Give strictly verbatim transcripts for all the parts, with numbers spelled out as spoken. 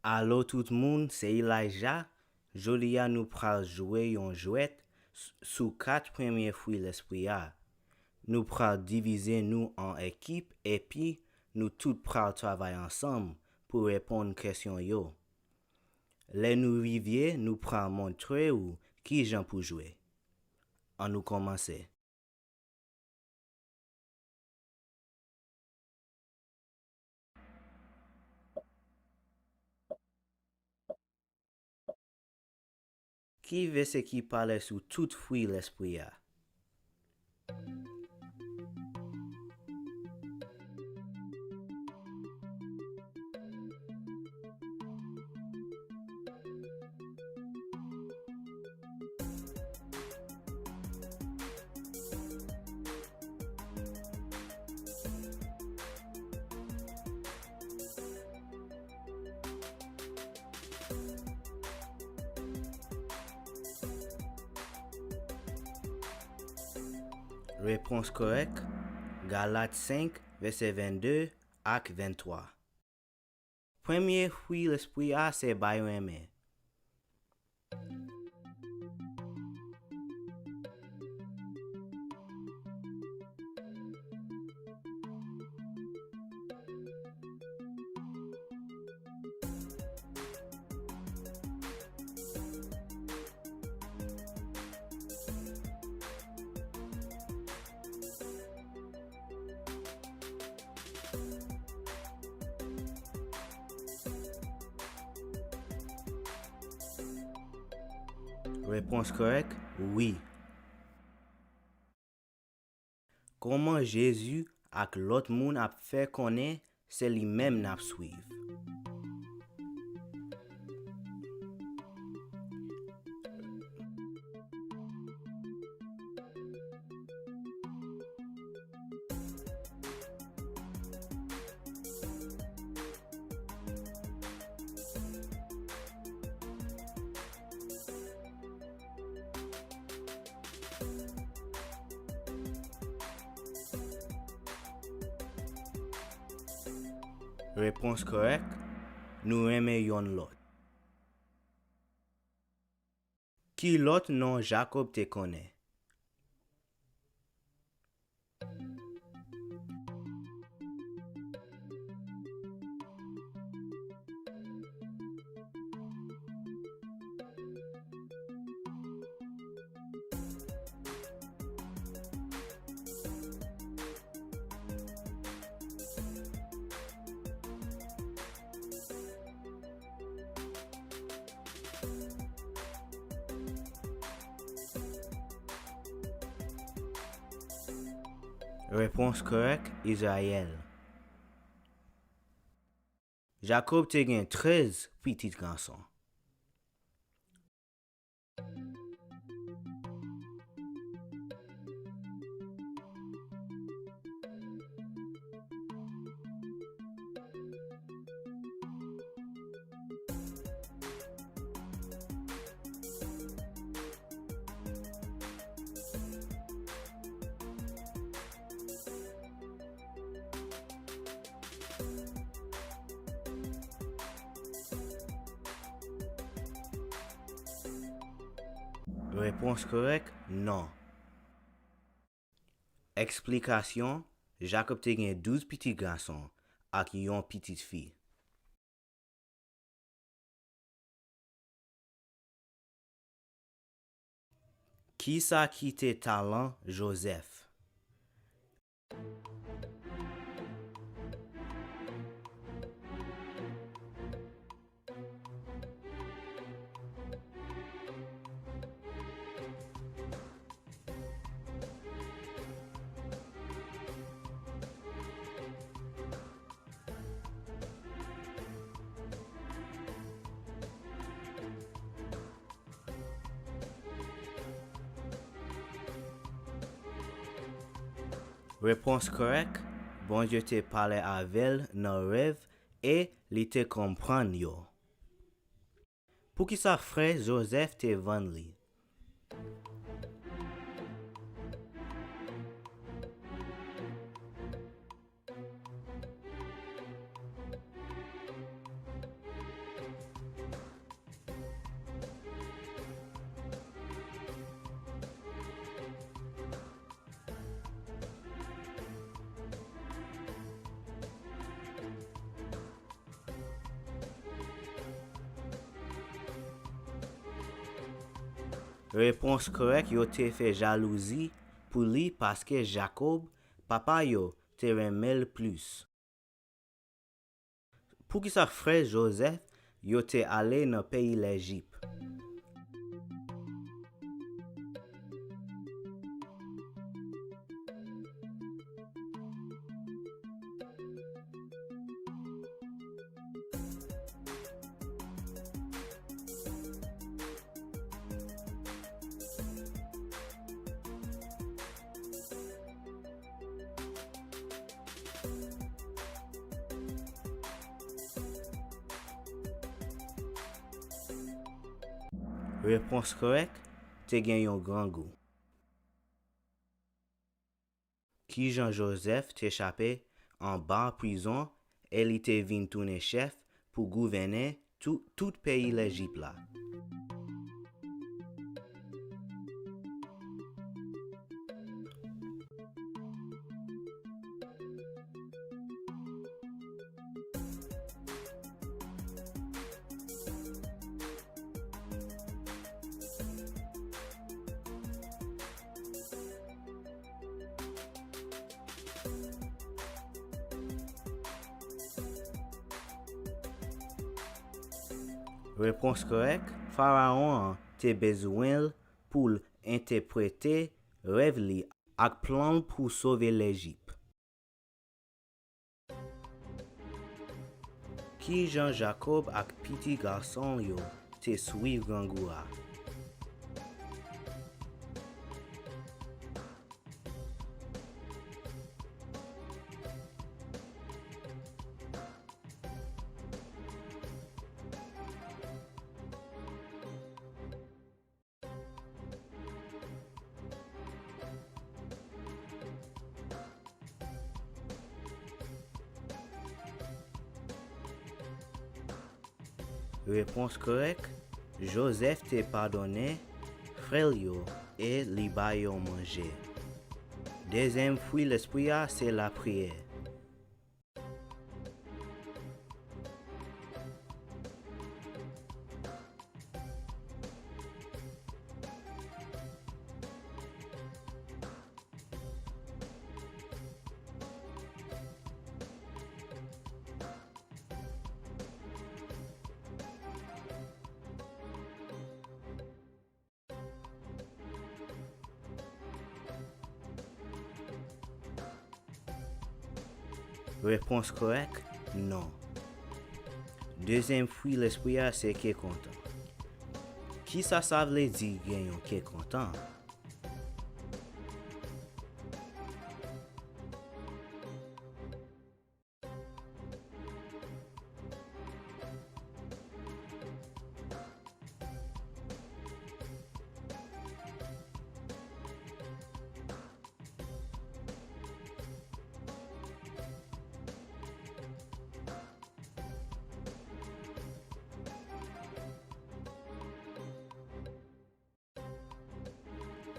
Alo tout moun, se Elijah. Jodi a nou pral jwe yon jwèt s- sou kat premye fwi Lespri a. Nou pral divize nou an ekip epi nou tout pral travay ansanm pou reponn kesyon yo. Lè nou rive, nou pral montre w kijan pou jwe. Ann nou kòmanse. Ki vèsè ki pale sou tout fwi Lespri a? Repons kòrèk, Galat senk, vèsè vennde ak venntwa. Premye fwi Lespri a se bay renmen. Repons kòrèk, wi. Kòman Jezi ak lòt moun ap fè konnen se li menm n ap swiv? Repons kòrèk, nou renmen yonn lòt. Ki lòt non Jakòb te konnen? Repons kòrèk, Izrayèl. Jakòb te gen trèz pitit gason. Repons kòrèk, non. Eksplikasyon, Jakòb te gen douz pitit gason ak yon pitit fi. Kisa ki te talan Jozèf? Repons kòrèk, Bondye te pale avè l nan rèv e li te konprann yo. Poukisa frè Jozèf te vann li? Repons korèk, yo te fè jalouzi pou li paske Jakòb, papa yo, te renmen l plis. Poukisa frè Jozèf yo te ale nan peyi Lejip? Repons korèk, te gen yon grangou. Kijan Jozèf te chape anba prizon e li te vin tounen chèf pou gouvènen tou-, tout peyi Lejip la? Repons korèk, Farawon an te bezwen l pou l entèprete rèv li ak plan l pou sove Lejip. Kijan Jakòb ak pitit gason l yo te swiv grangou a? Repons korèk, Jozèf te padonnen frè l yo e li ba yo manje. Dezyèm fwi Lespri a se lapriyè. Repons korèk, non. Dezyèm fwi Lespri a se kè kontan. Kisa sa vle di gen yon kè kontan?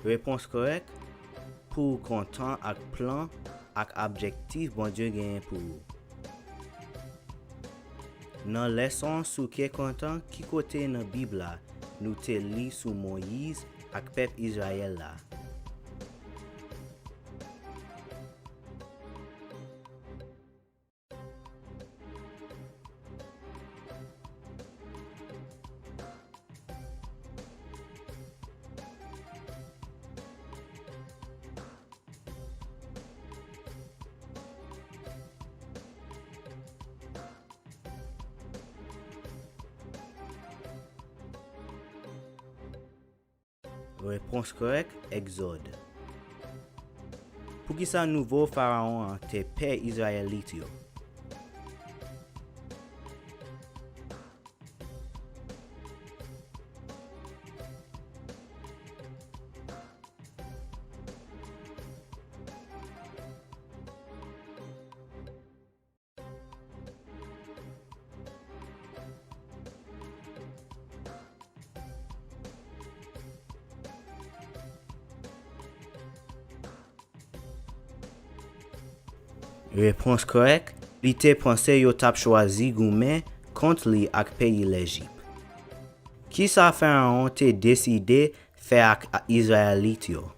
Repons korèk, pou w kontan ak plan ak objektif Bondye genyen pou ou. Nan lèson sou kè kontan, ki kote nan Bib la nou te li sou Moyiz ak pèp Izrayèl la? Repons korèk, Egzòd. Poukisa nouvo Farawon an te pè Izrayelit yo? Repons korèk, li te panse yo t ap chwazi goumen kont li ak peyi Lejip. Kisa Farawon te deside fè ak Izrayelit yo?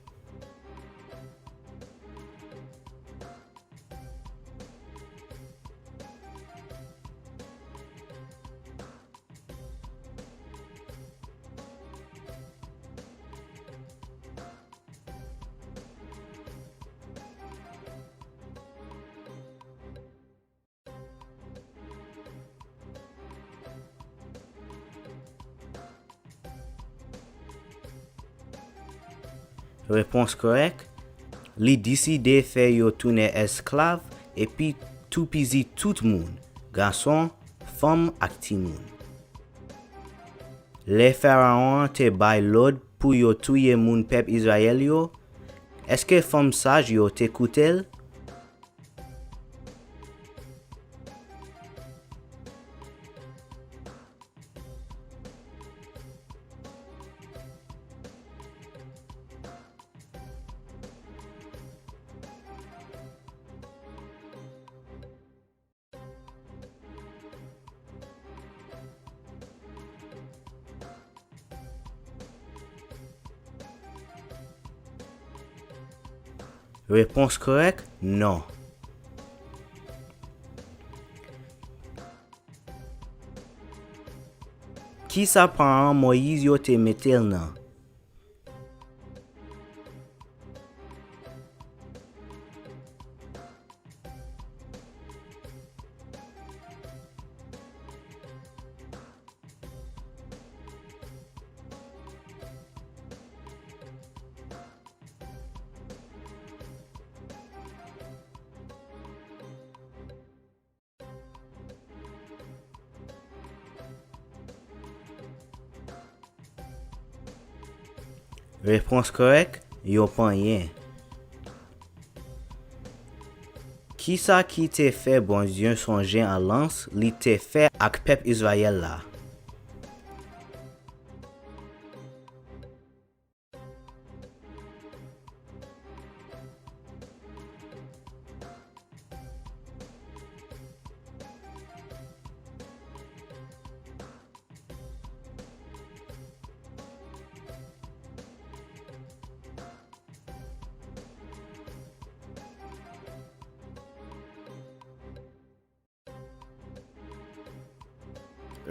Repons kòrèk, li deside fè yo tounen esklav epi toupizi tout moun, gason, fanm ak timoun. Lè Farawon an te bay lòd pou yo touye moun pèp Izrayèl yo, èske fanm saj yo te koute l? Repons kòrèk, non. Kisa paran Moyiz yo te mete l nan? Repons kòrèk, yon panyen. Kisa ki te fè Bondye sonje alyans li te fè ak pèp Izrayèl la?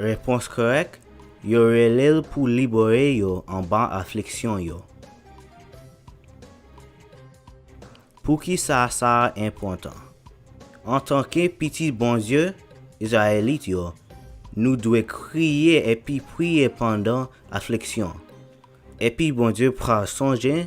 Repons kòrèk, yo rele l pou libere yo anba afliksyon yo. Poukisa sa enpòtan? Antanke pitit Bondye, Izrayelit yo, nou dwe kriye epi priye pandan afliksyon. Epi Bondye pral sonje,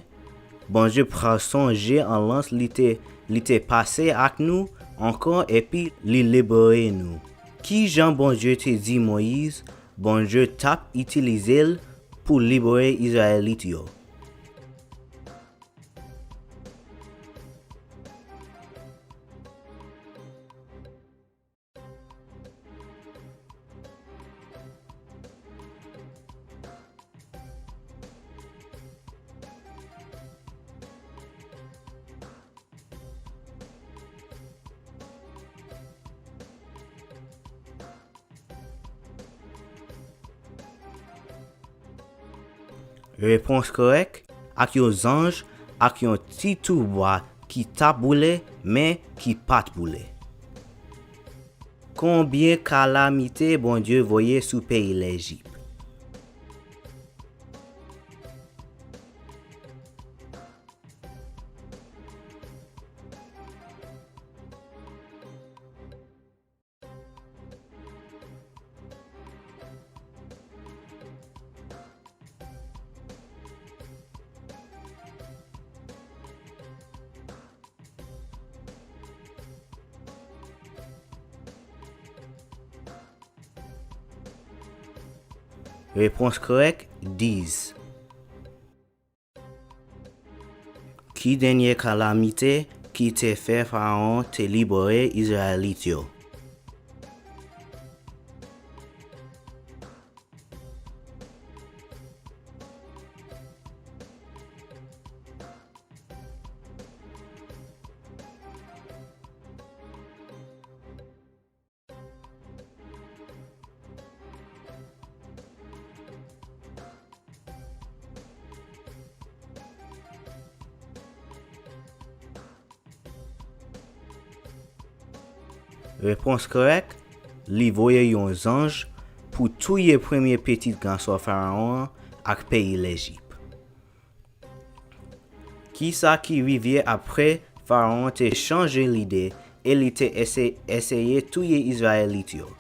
Bondye pral sonje alyans li te, li te pase ak nou ankò epi li libere nou. Ki jan Bondye te di Moyiz Bondye t ap itilize l pou libere Izrayelit yo? Repons kòrèk, ak yon zanj ak yon ti tou bwa ki t ap boule, men ki pa t boule. Konbyen kalamite Bondye voye sou peyi Lejip? Repons kòrèk, dis. Ki dènye kalamite ki te fè Farawon te libere Izrayelit yo? Repons kòrèk, li voye yon zanj pou touye premye pitit gason Farawon an ak peyi Lejip. Kisa ki rive apre Farawon te chanje lide e li te ese-, eseye touye Izrayelit yo?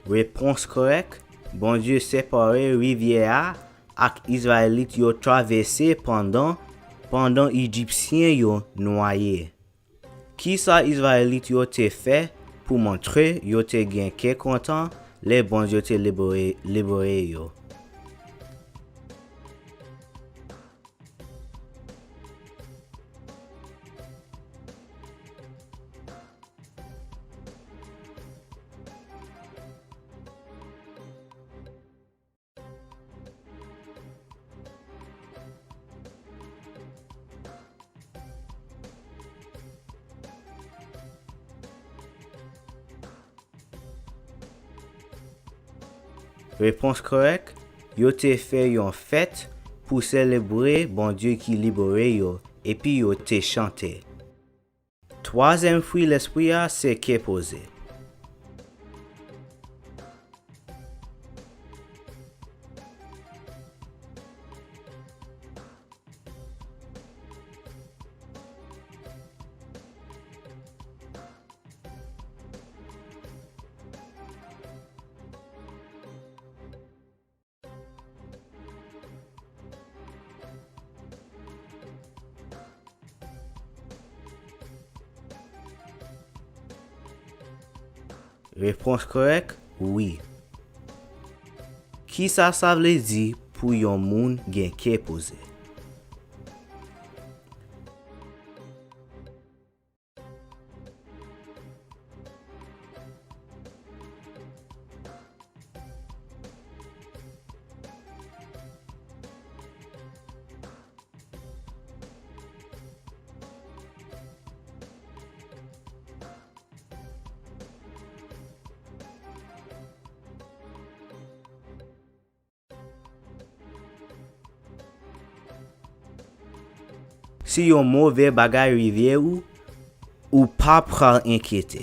Repons kòrèk, Bondye separe rivyè a ak Izrayelit yo travèse pandan, pandan Ejipsyen yo nwaye. Kisa Izrayelit yo te fè pou montre yo te gen kè kontan lè Bondye te libere, libere yo? Repons kòrèk, yo te fè yon fèt pou selebre Bondye ki libere yo, epi yo te chante. Twazyèm fwi Lespri a se kè poze. Repons kòrèk, wi. Kisa sa vle di pou yon moun gen kè poze? Si yon move bagay rive ou, ou pa pral enkyete.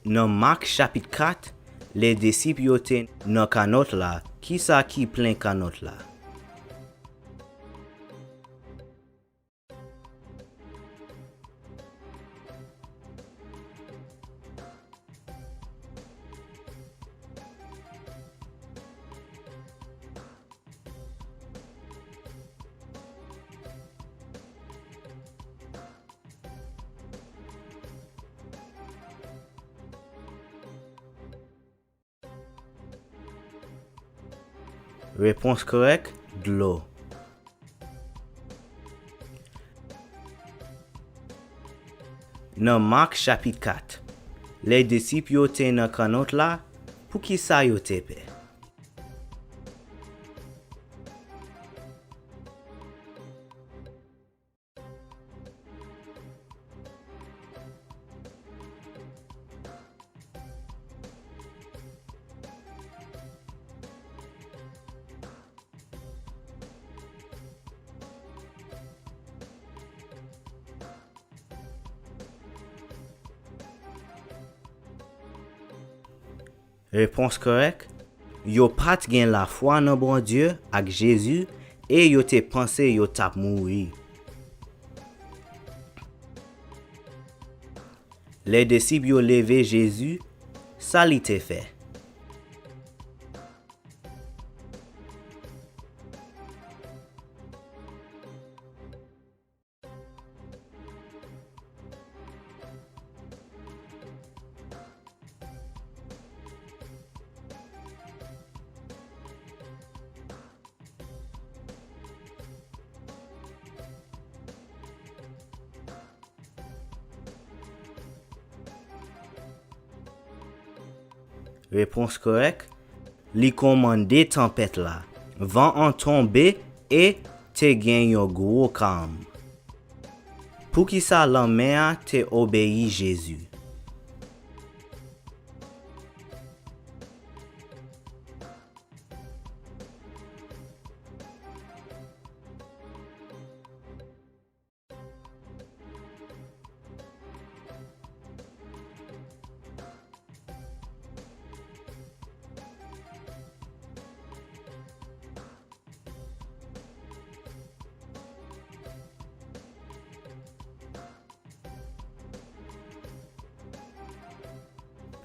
Nan Mak chapit kat, lè disip yo te nan kanòt la, kisa ki plen kanòt la? Repons kòrèk, dlo. Nan Mak chapit kat, lè disip yo te nan kanòt la, poukisa yo te pè? Repons kòrèk, yo pa t gen lafwa nan Bondye ak Jezi e yo te panse yo t ap mouri. Lè disip yo leve Jezi, sa li te fè? Repons kòrèk, li kòmande tanpèt la. Van an tonbe e te gen yon gwo kalm. Poukisa lanmè a te obeyi Jezi?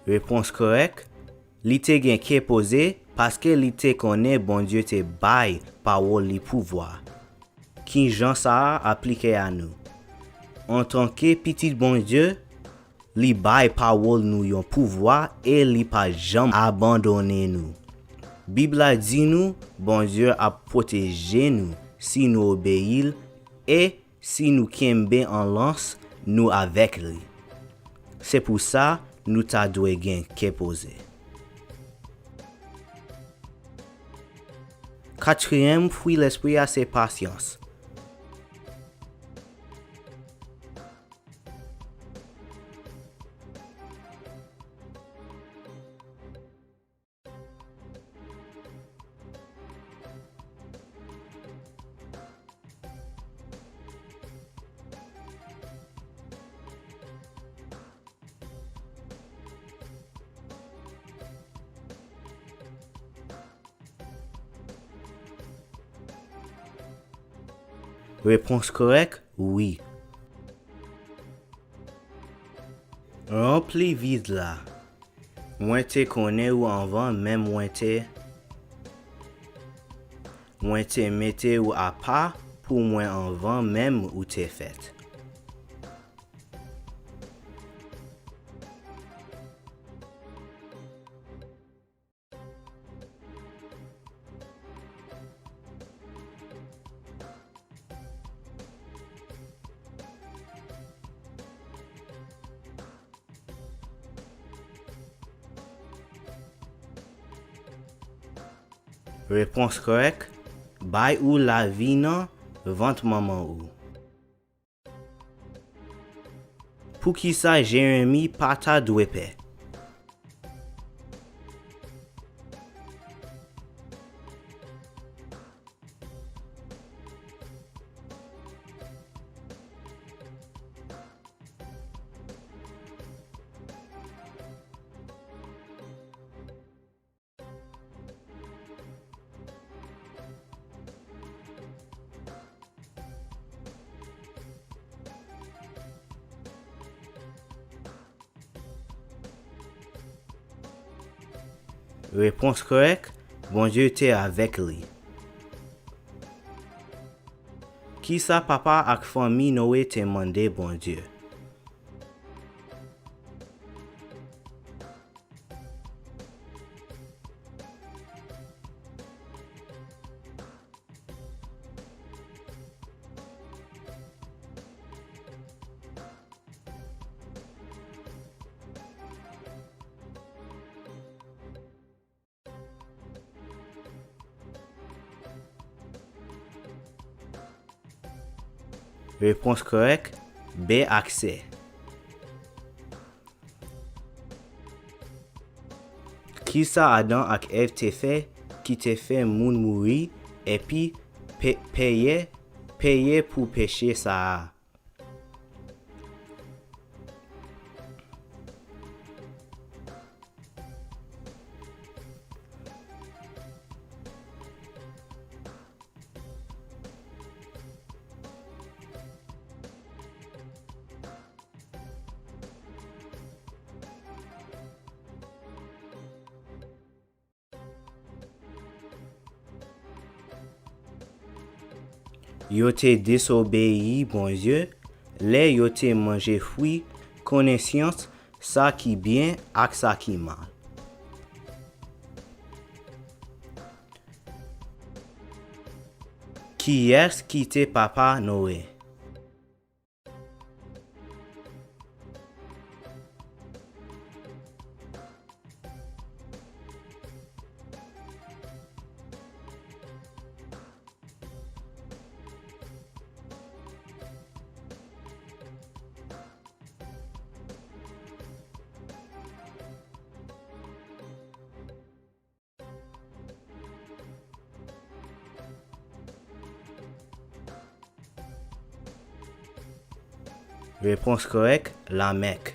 Repons kòrèk, li te gen kè poze paske li te konnen Bondye te bay pawòl li pouvwa. Ki jan sa a aplike a nou? Antanke pitit Bondye, li bay pawòl nou yon pouvwa e li pa janm abandone nou. Bib la di nou Bondye ap pwoteje nou si nou obeyi l e si nou kenbe alans nou avèk li. Se pou sa nou ta dwe gen kè poze. Katriyèm fwi Lespri a se pasyans. Repons kòrèk, wi. Ranpli vid la. Mwen te konnen ou anvan menm mwen te. Mwen te mete ou apa pou mwen anvan menm ou te fèt. Repons kòrèk, bay ou lavi nan vant manman ou. Poukisa Jeremi pa ta dwe pè? Repons kòrèk, Bondye te avèk li. Kisa papa ak fanmi Noe te mande Bondye? Repons kòrèk, B ak C. Kisa Adan ak Èv te fè ki te fè moun mouri epi pe-, peye, peye pou peche sa a? Yo te dezobeyi Bondye lè yo te manje fwi konesans sa ki byen ak sa ki mal. Kiyès ki te papa Noe? Repons kòrèk, Lamèk.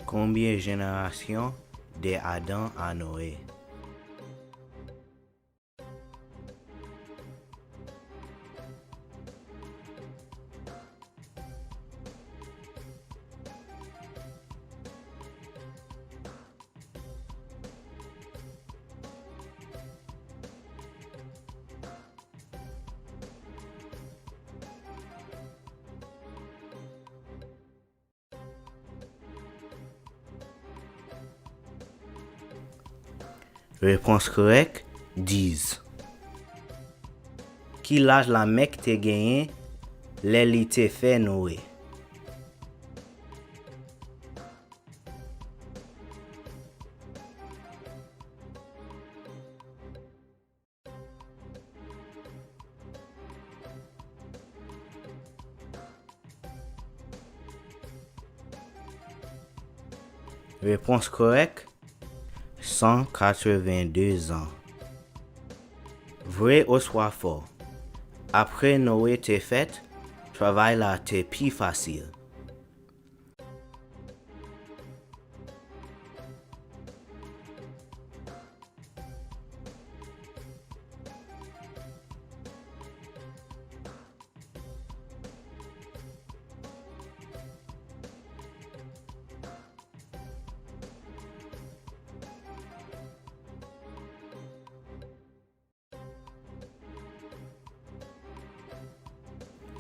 Konbyen jenerasyon de Adan a Noe? Repons kòrèk, diz. Ki laj Lamèk te genyen lè li te fè Noe? Repons kòrèk, san katreven de zan. Vre oswa fo? Apre Noe te fèt, travay la te pi fasil.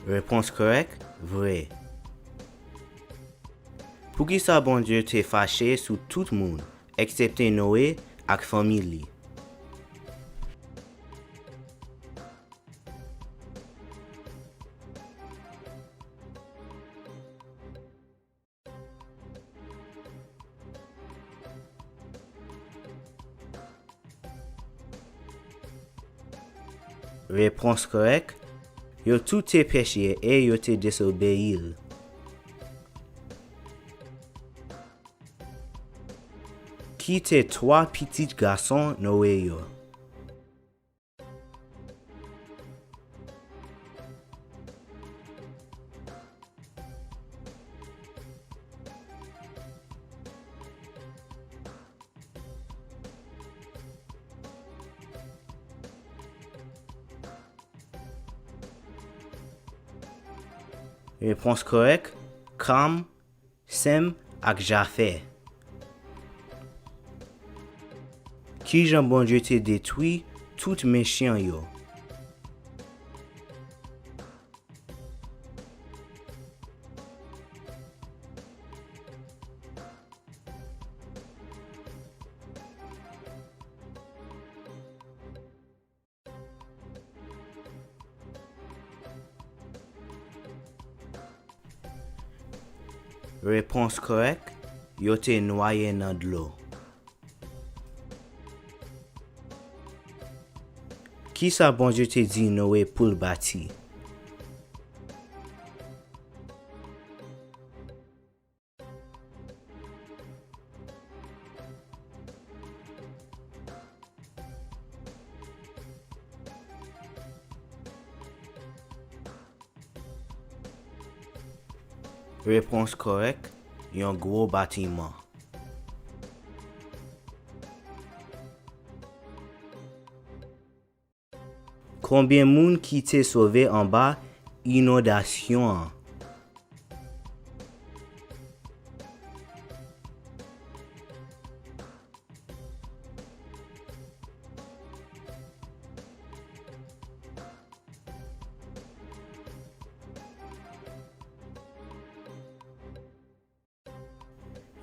Repons kòrèk, vre. Poukisa Bondye te fache sou tout moun, eksepte Noe ak fanmi li? Repons kòrèk, yo tout te peche e yo te dezobeyi l. Ki te twa pitit gason Noe yo? Repons kòrèk, Kam, Sèm ak Jafè. Kijan Bondye te detwi tout mechan yo? Repons kòrèk, yo te nwaye nan dlo. Kisa Bondye te di Noe pou l bati? Repons kòrèk, yon gwo batiman. Konbyen moun ki te sove anba inondasyon an?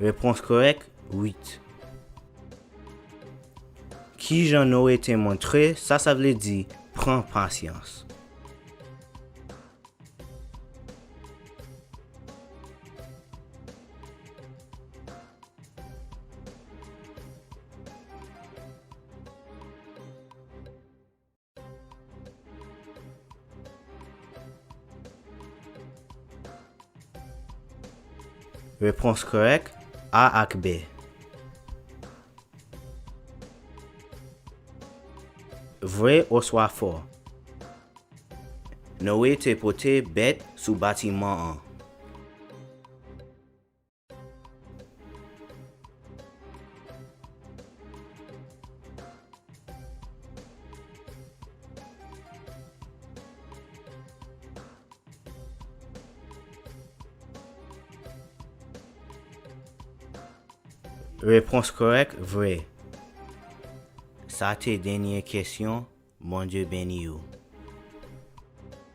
Repons kòrèk, uit. Kijan Noe te montre sa sa vle di pran pasyans? Repons kòrèk, A ak B. Vre oswa fo? Noe te pote bèt sou batiman an. Repons kòrèk, vre. Sa te dènye kesyon. Bondye beni w.